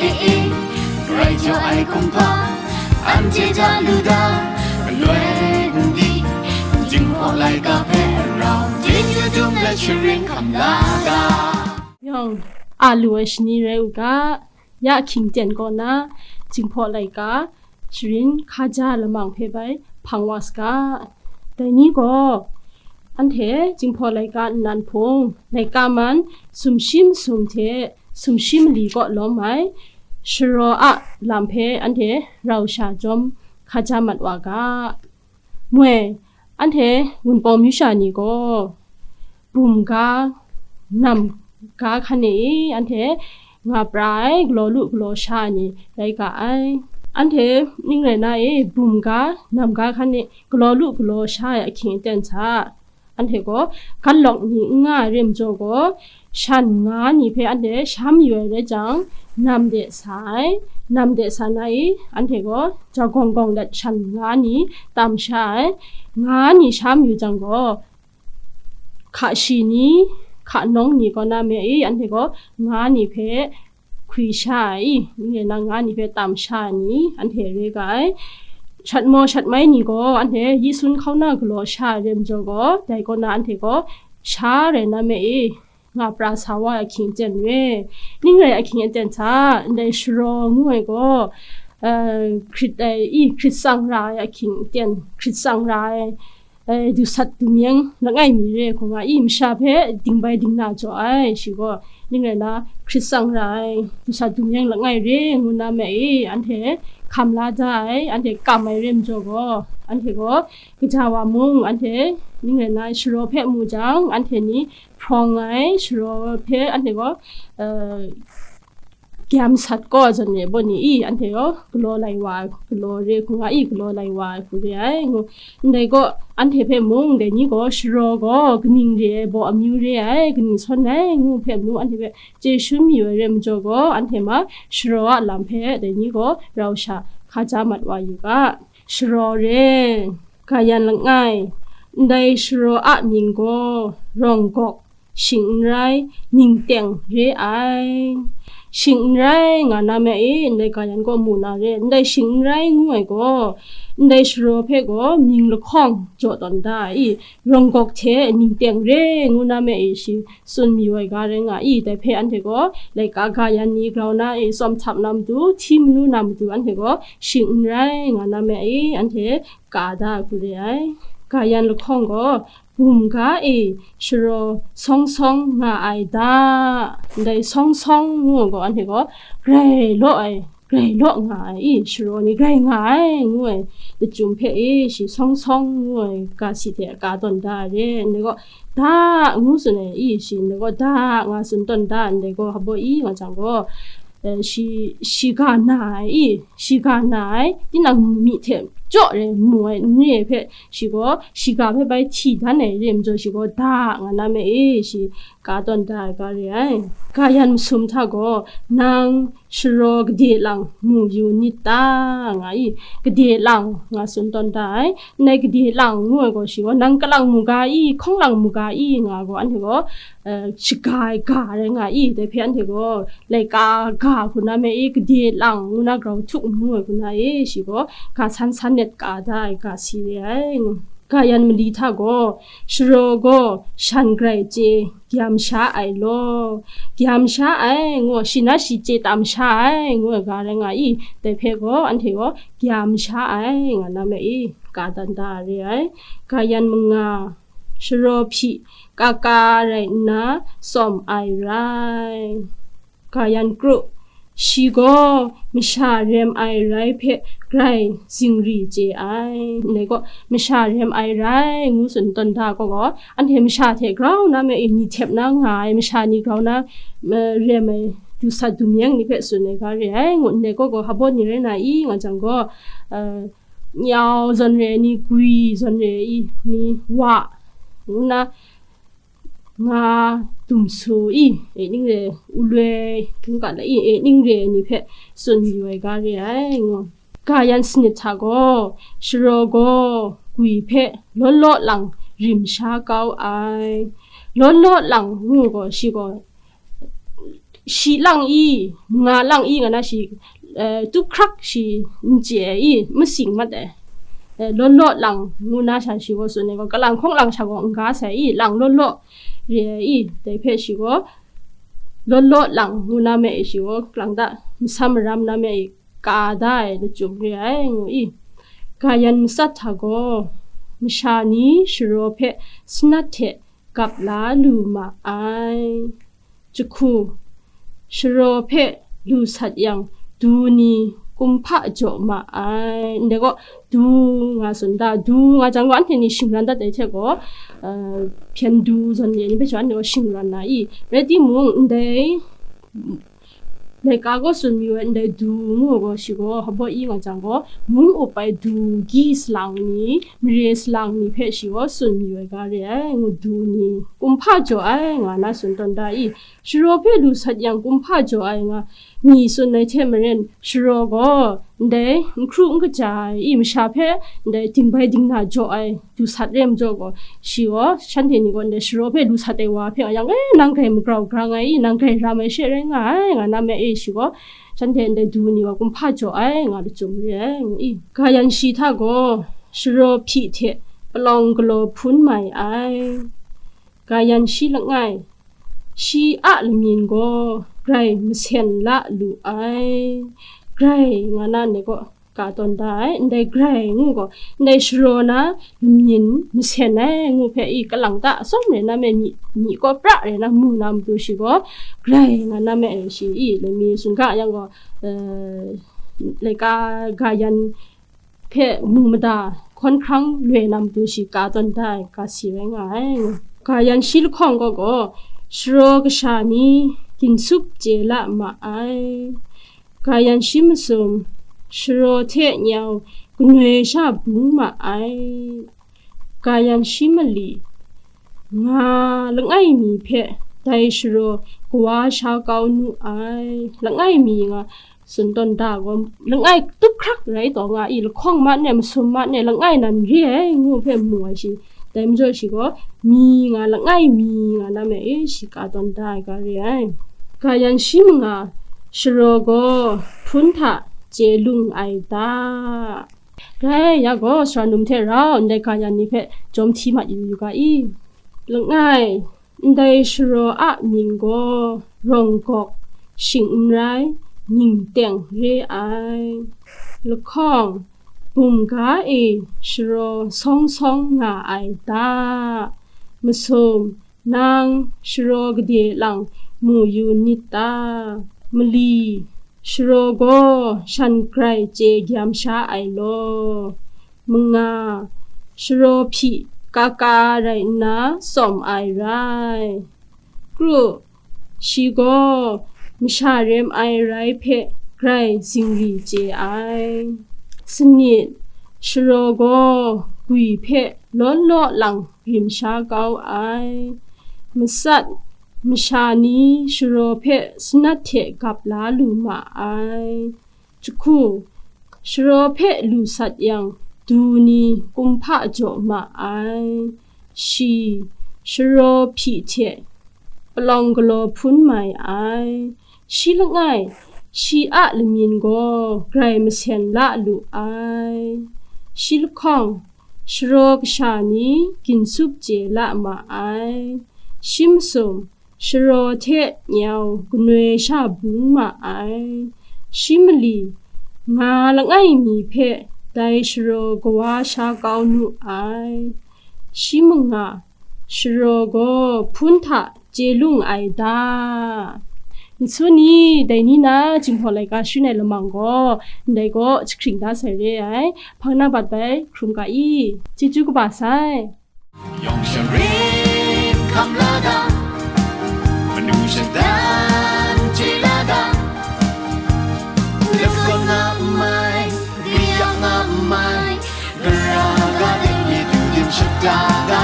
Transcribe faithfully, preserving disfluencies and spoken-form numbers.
E, e, grai jaw ai kumhpa, anhte ja lu da, galoi n di, Jinghpaw laika hpe rau, chyeju dum let sharin hkam la ga. Yawng, a lu ai shani rai u ga, ya ahkying ten kaw na, Jinghpaw laika, sharin hkaja lamang hpe bai hpang wa saga. Dai ni gaw, anhte Jinghpaw laika nnan hpung, laika man sumshi masum hte sumshi mali kaw lawm ai, sharaw a lam hpe anhte rau sha jawm hkaja mat wa ga. Moi, anhte Wunpawng myu sha ni gaw, bum ga, nam ga hkan e anhte nga pra ai, galaw lu galaw sha ai ni rai ga ai. Anhte ning rai na e, bum ga, nam ga hkan e galaw lu galaw sha ai ahkying aten hta, anhte gaw, gatlawk ni n nga ai re majaw gaw, shan nga ni hpe anhte sham yu ai rai jang, nam de sa ai, nam de sa na i, anhte gaw, ja gawng gawng let shan nga ni tam sha ai, nga ni sham yu jang gaw, hka shi ni, hka nawng ni kaw na me i, anhte gaw, nga ni hpe hkwi sha ai, ning rai na nga ni hpe tam sha ai ni, anhte re ga ai. Shat maw shat mai ni gaw, anhte yi sun hkauna galaw sha ai re majaw gaw, dai kaw na anhte gaw, sha rai na me i, nga pra sa wa ai ahkying aten re. Ning rai ahkying aten hta, ndai sharaw ngu ai gaw, eh, hkrit ai, i, hkrit tsang ra ai ahkying aten, hkrit tsang ra ai, eh, dusat dumyeng langai mi re hku nga i, masha hpe dingbai dingna jaw ai, shi gaw, ning rai na, hkrit tsang ra ai, dusat dumyeng langai re ngu na me i, anhte hkam la da ai, anhte kam ai re majaw gaw, anhte gaw, kaja wa mung, anhte ning rai na, sharaw hpe mu jang, anhte ni hprawng ai, sharaw hpe anhte gaw, eh, gyam sat gaw zawn re baw ni i, anhte gaw galaw lai wa ai, galaw re hku nga i, galaw lai wa ai hku re ai ngu. Ndai gaw, anhte hpe mung, dai ni gaw sharaw gaw kaning re ai, baw amyu re ai, kaning sawn ai ngu hpe mung, anhte hpe chye shangun mayu ai re majaw gaw, anhte ma sharaw a lam hpe dai ni gaw rau sha hkaja mat wa yu ga. Sharaw re, ga yan langai, ndai sharaw a mying gaw, rawng gawk, shing n rai, ningteng re ai. Shing n rai nga na me e, ndai ga yan gaw mu na re, ndai shing n rai ngu ai gaw, ndai sharaw hpe gaw mying lahkawng jaw tawn da ai, rawng gawk hte ningteng re ngu na me e, shi tsun mayu ai ga rai nga i, dai hpe anhte gaw laika ga yan ni grau na e, tsawm htap na matu, hti manu na matu, anhte gaw shing n rai nga na me e, anhte ka da hku re ai. Ga yan lahkawng gaw, bum ga e sharaw sawng sawng nga ai da. Ndai sawng sawng ngu ai gaw, anhte gaw grai law ai, grai law nga ai i, sharaw ni grai nga ai ngu ai, lachyum hpe e shi sawng sawng ngu ai ga si hte ka tawn da ai re. Ndai gaw, da ngu tsun ai i, shi ndai gaw, da nga tsun tawn da ai, ndai gaw, hpa baw i nga jang gaw, eh, shi, shi ga na ai i, shi ga na ai, tinang myi hte jaw re mu ai n re ai hpe, shi gaw, shi ga hpe bai hti dan ai re majaw, shi gaw, da nga na me e, shi ka tawn da ai ga re ai. Ga yan masum hta gaw, nang sharaw gade lang mu yu nit ta, nga i, gade lang nga tsun tawn da ai. Ndai gade lang ngu ai gaw, shi gaw, nang kalang mu ga i, hkawng lang mu ga i, nga gaw, anhte gaw, eh, shaga ai ga rai nga i, dai hpe anhte gaw, laika ga hku na me e, gade lang ngu na grau htuk n mu ai hku na e, shi gaw, ga san san let ka da ai ga si re ai. Ga yan mali hta gaw, sharaw gaw shan grai chye gyam sha ai law, gyam sha ai ngu, shi na shi chye tam sha ai ngu ai ga rai nga i, dai hpe gaw, anhte gaw gyam sha ai nga na me e, ka dan da re ai. Ga yan manga, sharaw hpyi kaka rai nna tsawm ai rai. Ga yan kru, shi gaw masha rem ai rai hpe grai zingri chye ai. Ndai gaw, masha rem ai rai ngu tsun tawn da gaw, anhte masha hte grau na me e, ni htep na nga ai, masha ni grau na, eh, rem ai, dusat dumyeng ni hpe tsun ai ga re ai, ngu ndai gaw gaw, hpa baw ni rai na i, nga jang gaw, eh, nyau zawn re ai ni, gwi zawn re ai ni, wa, ngu na, nga, dumsu i, e ning re, uloi, tungka la i, e ning re ai ni hpe tsun yu ai ga re ai, ngu. Ga yan sanit hta gaw, sharaw gaw gwi hpe law law lang rim sha kau ai. Law law lang ngu gaw, shi gaw, shi lang i, nga lang i, nga na shi, eh, tup hkrak shi n chye ai i, masing mat ai. Eh, law law lang ngu na sha shi gaw tsun ai gaw, kalang hkawng lang sha gaw n ga sai i, lang law law re ai i, dai hpe shi gaw, law law lang ngu na me e shi gaw, lang da, masam maram na me e, ka da ai lachyum re ai, ngu i. Kayan matsat hta gaw, masha ni sharaw hpe sanat hte gap la lu ma ai. Jahku, sharaw hpe lu sat yang, du ni kumhpa jaw ma ai. Ndai gaw, du nga tsun da, du nga jang gaw, anhte ni shingran dat ai hte gaw, uh, hpyen du zawn re ai ni hpe sha anhte gaw shingran na i, rai timung, ndai laika gaw tsun mayu ai, ndai du ngu gaw, shi gaw, hpaw i nga jang gaw, mung up ai du gyi salang ni, mare salang ni hpe shi gaw tsun mayu ai ga re ai, ngu du ni, kumhpa jaw ai, nga na tsun tawn da i, sharaw hpe lu sat yang kumhpa jaw ai nga, mi tsun ai hte maren, sharaw gaw ndai n hkru n kaja ai i, masha hpe ndai dingbai dingna jaw ai du sat re majaw gaw, shi gaw, shanhte ni gaw ndai sharaw hpe lu sat ai wa hpe nga yang, "E, nang grai magrau grang ai i, nang grai ram ai she rai nga ai," nga na me e, shi gaw, shanhte ndai du ni wa kumhpa jaw ai, nga lachyum re ai, ngu i. Kayan shi hta gaw, sharaw hpyi hte palawng galaw hpun mai ai. Kayan shi langai, shi a lamyin gaw grai masen la lu ai. Grai nga na ndai gaw ka tawn da ai, ndai grai ngu gaw, ndai sharaw na lamyin masen ai ngu hpe i, kalang ta atsawm rai na me, myi, myi kaw pra rai na mu na matu shi gaw, grai nga na me ai shi i, laimi sungga yang gaw, eh, laika gayan hpe mu mada hkawn hkrang loi na matu shi ka tawn da ai, ga si rai nga ai. Gayan shi lahkawng gaw gaw, sharaw kasha ni ginsup chye la ma ai. Gayan shi masum, sharaw hte nyau, ganoi sha bung ma ai. Gayan shi mali, nga langai mi hpe dai sharaw kawa sha kau nu ai. Langai mi nga tsun tawn da gaw, langai tup hkrak rai taw nga i, lahkawng ma ne, masum ma ne, langai nan re ai ngu hpe mu ai shi. Dai majaw shi gaw, mi nga langai mi nga na me e, shi ka tawn da ai ga re ai. Gayan shi manga, sharaw gaw hpun hta chye lung ai ta. Rai ya gaw, sara num hte rau ndai gayan ni hpe jawm hti mat yu yu ga i. Langai, ndai sharaw a mying gaw rawng gawk, shing n rai, ning teng re ai. Lahkawng, bum ga e sharaw sawng sawng nga ai ta? Masum, nang sharaw gade lang mu yu nit ta? Mali, sharaw gaw shan grai chye gyam sha ai law. Manga, sharaw hpyi ka ka rai nna tsawm ai rai. Kru, shi gaw masha rem ai rai hpe grai zingri chye ai. Sanit, sharaw gaw gwi hpe law law lang rim sha kau ai. Matsat, masha ni sharaw hpe sanat hte gap la lu ma ai. Jahku, sharaw hpe lu sat yang, du ni kumhpa jaw ma ai. Shi, sharaw hpyi hte palawng galaw hpun mai ai. Shi langai, shi a lamyin gaw grai masen la lu ai. Shi lahkawng, sharaw kasha ni ginsup chye la ma ai. Shi masum, sharaw hte nyau ganoi sha bung ma ai. Shi mali, nga langai mi hpe dai sharaw kawa sha kau nu ai. Shi manga, sharaw gaw hpun hta chye lung ai ta? Nsu ni, dai ni na Jinghpaw laika sharin ai lamang gaw, ndai gaw jahkring da sai re ai. Hpang na bat bai hkrum ga i, chyeju kaba sai. Yawng sharin hkam la ga, manu shatan chye la ga, lap kaw nga n mai, kaya nga n mai, gara ga de mi du dim shata ga